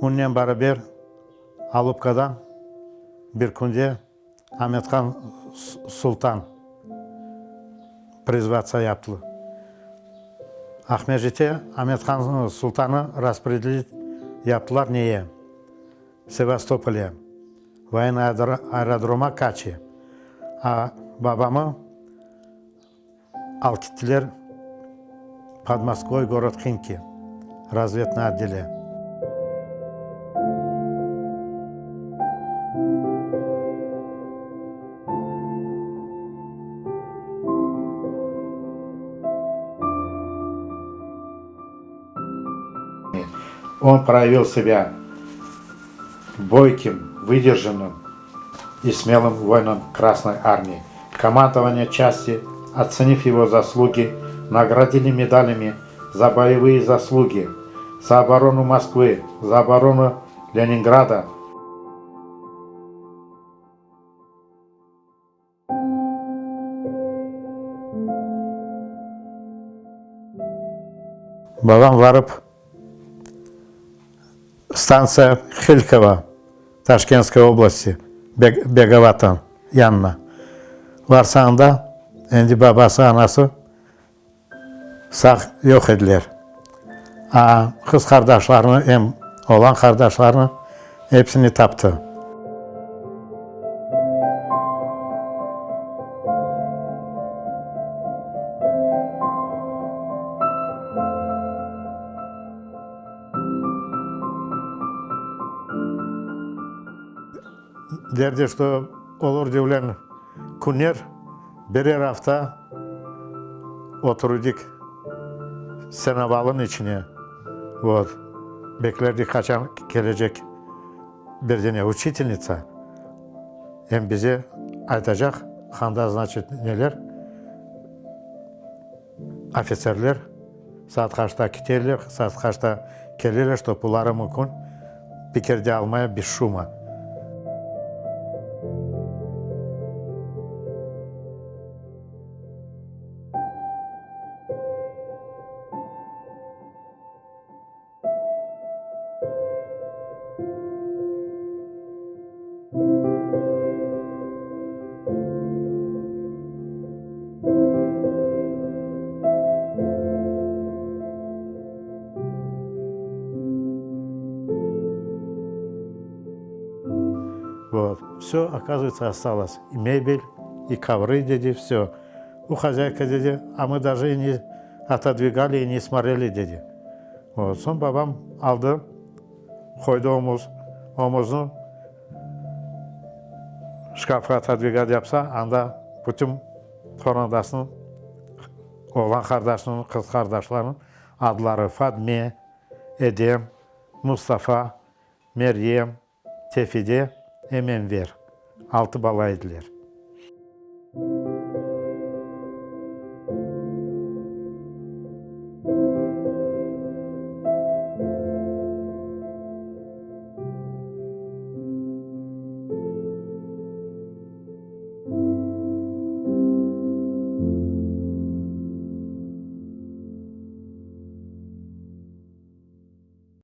Onnen baraber Alupkadan bir künde Amethan Sultan prizvatsa yaptılar. Aqmescitte Amethan Sultanı raspredelit yaptılar neye? Sevastopolye, voyennıy aerodroma Kaçi. A babamı Al kittiler pod Moskvoy gorod Himki, razvednıy otdele. On proyavil sebâ boykim, vıdержанным и смелым воином Красной Армии. Командование части, оценив его заслуги, наградили медалями за боевые заслуги, за оборону Москвы, за оборону Ленинграда. Babam varıp, stantsiya Hilkovo, Taşkentskaya oblasti, Begavatan yanına varsa anda endi babası, anası sağ yoq ediler. A qız qardaşlarını em oğlan qardaşlarını episini taptı. Derdi, şto olur devlen künler, birer afta oturıdik senovalın içine, vot, beklerdik qaçan kelecek bir dene uçitelnitsa, em bize aytacaq, handa, znaçit, neler, ofitserler saat qaçta kiteler, saat qaçta keleler, ştob oları mümkün pikirde almaya bez şuma. Vot, vse, okazıvayetsâ, ostalos, i mebel, i kovrı, dedi, vse. U hozâyka, dedi, a mı daje i ne otodvigali, i ne smoreli, dedi. Vot, soñ babam aldı, qoydı omuz, omuznı şkafqa otodvigat yapsa, anda bütün qorandasınıñ, oğlan qardaşınıñ, qız qardaşlarınıñ adları, Fadme, Edem, Mustafa, Meryem, Tefide em Enver, altı bala ediler.